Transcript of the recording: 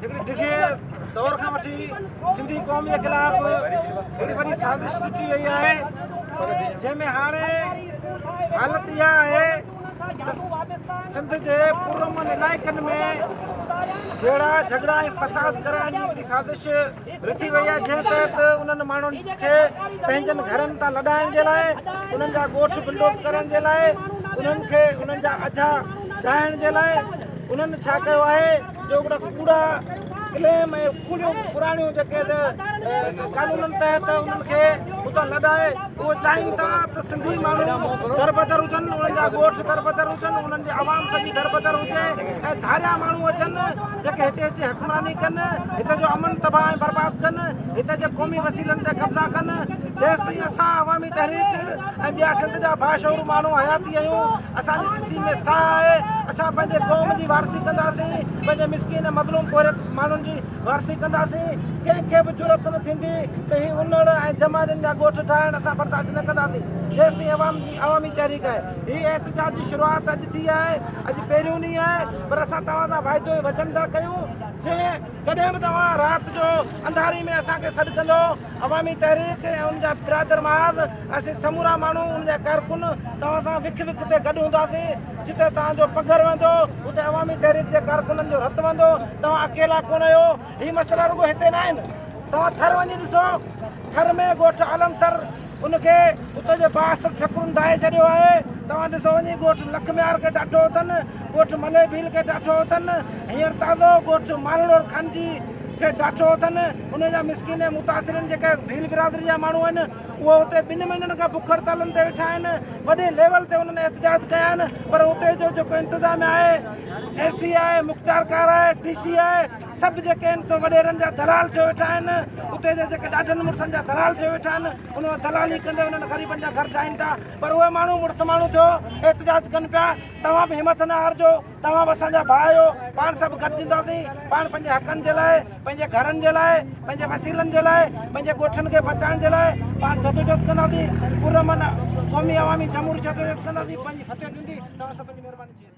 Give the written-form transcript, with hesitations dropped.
هڪڙي ڊگهي دور کان وٺي سنڌي قوم جي خلاف هڪڙي وڏي سازش سٽي وئي آهي، جنهن ۾ هاڻي حالت اها آهي ته سنڌ جي پرامن علائقن ۾ جهيڙا جهڳڙا ۽ فساد ڪرائڻ جي هڪڙي سازش رٿي وئي آهي، جنهن تحت انهن ماڻهن کي پنهنجن گهرن تان لڏائڻ جي لاء، انهن جا ڳوٺ بلڊوز ڪرڻ جي لاء، انهن کي انهن جا اجها ڊاهڻ جي لاء انهن ڇا ڪيو آهي جو هڪڙا ڪوڙا ڪليم ۽ ڪوڙيون پراڻيون جيڪي قانونن تحت انهن کي اتان لڏائي اهو چاهين ٿا ته سنڌي ماڻهو دربدر هجن، انهن جا ڳوٺ دربدر هجن، انهن جي عوام سڄي دربدر هجي ۽ ڌاريا ماڻهو اچن جيڪي هتي اچي حڪمراني ڪن، هتي جو امن تباهه ۽ برباد ڪن، هتي جي قومي وسيلن تي قبضا ڪن. جيستائين اسان عوامي تحريڪ ۽ ٻيا سنڌ جا باشعور ماڻهو حياتي آهيون، اسان جي سسي ۾ ساهه آهي، اسان پنهنجي قوم جي وارثي ڪنداسين، پنهنجي مسڪين ۽ مظلوم پورهيت ماڻهن جي وارثي ڪنداسين، ڪنهن کي به جرئت نه ٿيندي ته هي انڙ ۽ جمالين جا ڳوٺ ٺاهڻ اسان برداشت نه ڪنداسين، جيستائين عوامي تحريڪ آهي. هي احتجاج جي شروعات اڄ ٿي آهي، اڄ پهريون ڏينهن آهي، پر اسان توهان سان واعدو ۽ وچن ٿا ڪيون، جنهن جڏهن به توهان رات جو انڌاري ۾ اسان کي سڏ ڪندو، عوامي تحريڪ ۽ ان جا برادر محاذ، اسين سمورا ماڻهو، ان جا ڪارڪن توهان سان وک وک تي گڏ هونداسين، جتي توهان جو پگهر وهندو، اتي عوامي تحريڪ جي ڪارڪنن جو رت وهندو، توهان اڪيلا ڪونه آهيو، هي مسئلا رڳو هتي نه آهن، توهان ٿر وڃي ڏسو، ٿر ۾ ڳوٺ عالم ٿر ان کي اتي جي بااثر ڇڪرن ڊاهي ڇڏيو آهي، توهان ڏسو وڃي ڳوٺ لکميار کي ڊاٺو اٿن، ڳوٺ ملي ڀيل کي ڊاٺو اٿن، هينئر تازو ڳوٺ مالڙور خانجي کي ڊاٺو اٿن، ان جا مسڪين ۽ متاثرين جيڪي ڀيل برادري جا ماڻهو آهن، اهي اتي ٻن مهينن کان بک هڙتالن تي ويٺا آهن، وڏي ليول تي انهن احتجاج ڪيا آهن، پر اتي جو جيڪو انتظاميا آهي، اي سي آهي، مختيارڪار آهي، ڊي سي آهي، سڀ جيڪي آهن سو وڏيرن جا دلال ٿيو ويٺا آهن، اتي جا جيڪي ڏاڍن مڙسن جا دلال ٿيو ويٺا آهن، انهن دلالي ڪندي انهن غريبن جا گهر ڊاهين ٿا، پر اهي ماڻهو مڙس ماڻهو ٿيو احتجاج ڪن پيا، توهان به همٿ نه هارجو. توهان به اسان جا ڀاء آهيو، پاڻ سڀ گڏجنداسين، پاڻ پنهنجي حقن جي لاء، پنهنجي گهرن جي لاء، پنهنجي وسيلن جي لاء، پنهنجي ڳوٺن کي بچائڻ جي لاء پاڻ جدوجهد ڪنداسين، پرامن قومي عوامي جمهوري جدوجهد ڪنداسين، پنهنجي فتح ٿيندي، توهان سڀني جي مهرباني.